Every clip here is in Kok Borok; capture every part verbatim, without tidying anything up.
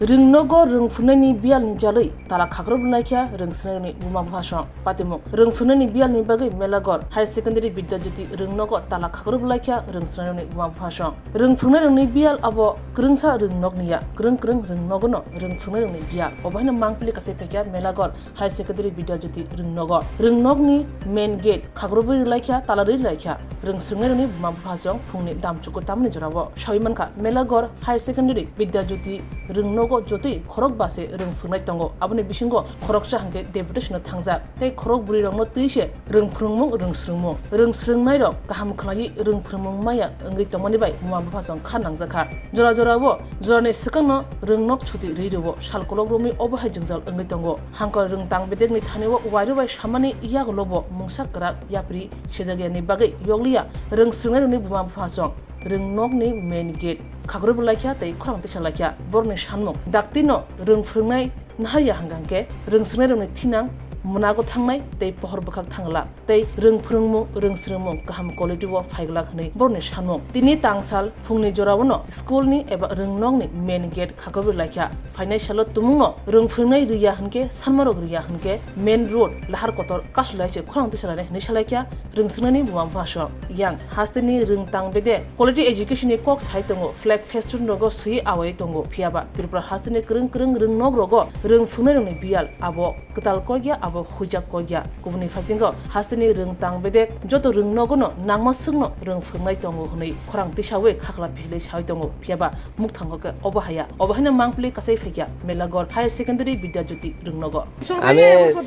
Rwngnogo rwngphwrwngnaini biyalni jalwi tala khakrwp laikha rwngswrwngnairokni buma buphasong. Patimung, rwngphwrwngnaini biyalni bagwi Melagor Higher Secondary Bidya Jyoti rwngnogo tala khakrwp laikha rwngswrwngnairokni buma buphasong. Rwngphwrwngnairokni biyal abo kwrwngsa rwngnokni ya, kwrwng kwrwng rwngnogono rwngphwrwngnairokni biyal. Obo haino mangpili kasai phaikha Melagor Higher Secondary Bidya Jyoti rwngnogo. Rwngnokni main gate khakrwbwi rwlaikha, tala rwi rwlaikha. Rwngswrwngnairokni buma buphasong phungni damchuku tamni jorao sawi mankha, Melagor Higher Secondary Bidya Jyoti rwngnogo jotoi khorok base rwngphwrwngnai tongo. Aboni bisingo khoroksa hwnkhe deputation-o thangjak tei khorok bwrwirokno twi se rwngphwrwngmung, rwngswrwngmung. Rwngswrwngnairok kaham khlaiwi rwngphwrwngmung maya wngwi tongmani bai buma buphasong kha nangjakha. Jora jorao jorani swkangno rwngnok chuti rwi rwo, sal kolok romwi obo hai jwngjal wngwi tongo. Hangkor rwngtang bedekni thani-o uairwi bai samani yagulobo mungsa kwrak yapri sejagyani bagwi yokliya rwngswrwngnairokni buma buphasong. Rwngnokni main gate khakrwbwi laikha tei khorang tisa laikha. Borokni sanmung, daktino rwngphwrwngnai naharya hwnkha hwnkhe rwngswrwngnairokni thinang mwnago thangnai tei pohor bwkhak thangla tei rwngphwrwngmung, rwngswrwngmung kaham quality-o phaiglak hwnwi borokni sanmung. Tini tangsal phungni joraono school-ni eba rwngnokni main gate khakrwbwi laikha. Phainai salo tumungno rwngphwrwngnai rwya hwnkhe, sanmarok rwya hwnkhe main road lahar kotor kasulai se khorang tisalainai hwnwi salaikha rwngswrwngnaini buma buphasong. Yang hasteni rwngtang bedek quality education-ni kok sai tongo, flag festoon-rogo swiwi awaiwi tongo, phiyaba Tripura hasteni kwrwng kwrwng rwngnokrogo rwngphwrwngnairokni biyal abo kwtal kokya, abo huijak kokya. Kubuni phasingo hasteni rwngtang bedek joto rwngnogono nangma swkno rwngphwrwngnai tongo hwnwi khorang tisawi khakla phelwi sawi tongo, phiyaba mukthango khe obo haya. Obo haino mangpili kasai phaikha Melagor Higher Secondary Bidya Jyoti rwngnogo. আমি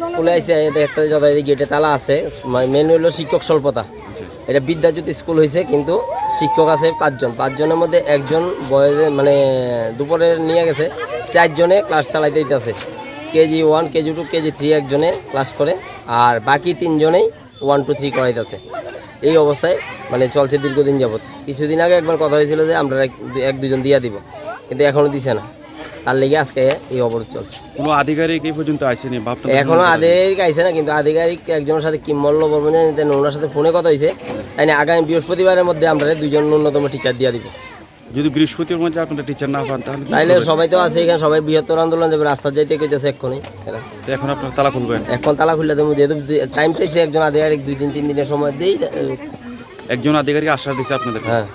স্কুলে আইছি, এটা একটা যথারীতি গেটে তালা আছে। মা-, মেন হলো শিক্ষক স্বল্পতা। আচ্ছা। এটা বিদ্যাজ্যোতি স্কুল হয়েছে, কিন্তু শিক্ষক আছে পাঁচজন। পাঁচজনের মধ্যে একজন বয়সে, মানে, দুপুরে নিয়ে গেছে, চারজনে ক্লাস চালাইতে দিতেছে। KG one, KG two, KG three একজনে ক্লাস করে, আর বাকি তিনজনেই ওয়ান টু থ্রি করাইতেছে। এই অবস্থায়, মানে, চলছে দীর্ঘদিন যাবত। কিছুদিন আগে একবার কথা হয়েছিল যে আমরা এক, এক দুজন দিয়া দিব, কিন্তু এখনো দিছে না। তার লেগে আজকে এই অবরোধ চলছে। কোনো আধিকারিক এই পর্যন্ত আসেনি বা আপনাদের এখনো কোনো আধিকারিক আইছে না, কিন্তু আধিকারিক একজনের সাথে কিম্মল্ল বর্মন জানি, তাই ওনার সাথে ফোনে কথা হয়েছে। তাই না, আগামী বৃহস্পতিবারের মধ্যে আমরা দুইজন ন্যূনতম টিচার দিয়ে দিব। যদি বৃহস্পতিবার মধ্যে আপনারা টিচার না পান, তাহলে কি তাইলে করবেন? সবাই তো আছে এখানে, সবাই বৃহত্তর আন্দোলন যাবে, রাস্তা যাইতে কইতেছে এক্ষুনি এরা। তো এখন আপনারা তালা খুলবেন? এখন তালা খুলে দেবো, যেহেতু টাইম চাইছে একজন আধিকারিক, দুই দিন, তিন দিনের সময় দেই। একজন আধিকারিক আশ্বাস দিচ্ছে আপনাদের? হ্যাঁ।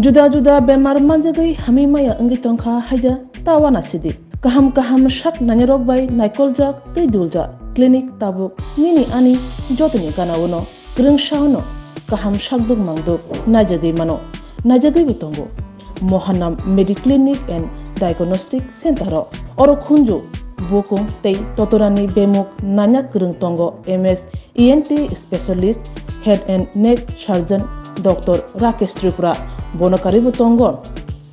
Juda juda bemar manjagwi hamwi maya wngwi tongkha haida ta uanasidi. Kaham kaham sak nainarok bai naikoljak tei duljak clinic tabuk nini ani jotoni gana-o no kwrwngsa-o no kaham sakduk mangduk naijagwi mano, naijagwibo tongo. Mohanam Mediclinic and Diagnostic Center-o oro khunju bukung tei totorani bemuk nanya kwrwng tongo M S E N T specialist, head and neck surgeon Doctor Rakesh Tripura, bono karwibo tongo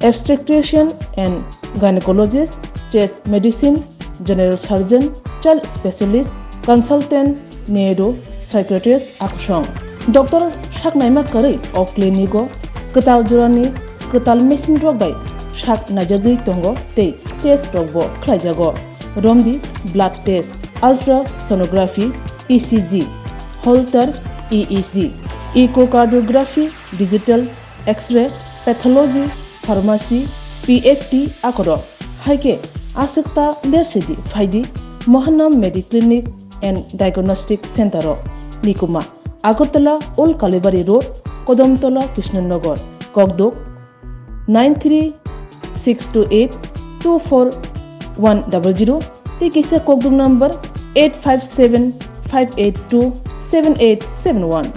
obstetrician and gynecologist, chest medicine, general surgeon, child specialist, consultant, neuro psychiatrist akusong. Doctor sak naima karwi o clinic-o kwtal jorani kwtal machine rok bai sak naijagwi tongo tei test rokbo khlaijago. Romdi blood test, ultrasonography, E C G, Holter E E G, echocardiography, digital X-ray, pathology, pharmacy, P F T akorok. Hai khe aswk ta lersidi phaidi Mohanam Mediclinic and Diagnostic Center-o, Nikuma, Agartala Old Kalibari Road, Kodamtola, Krishnanagar, Kokduk, nine three six two eight two four one double zero, tei kisa kokduk number eight five seven five eight two seven eight seven one.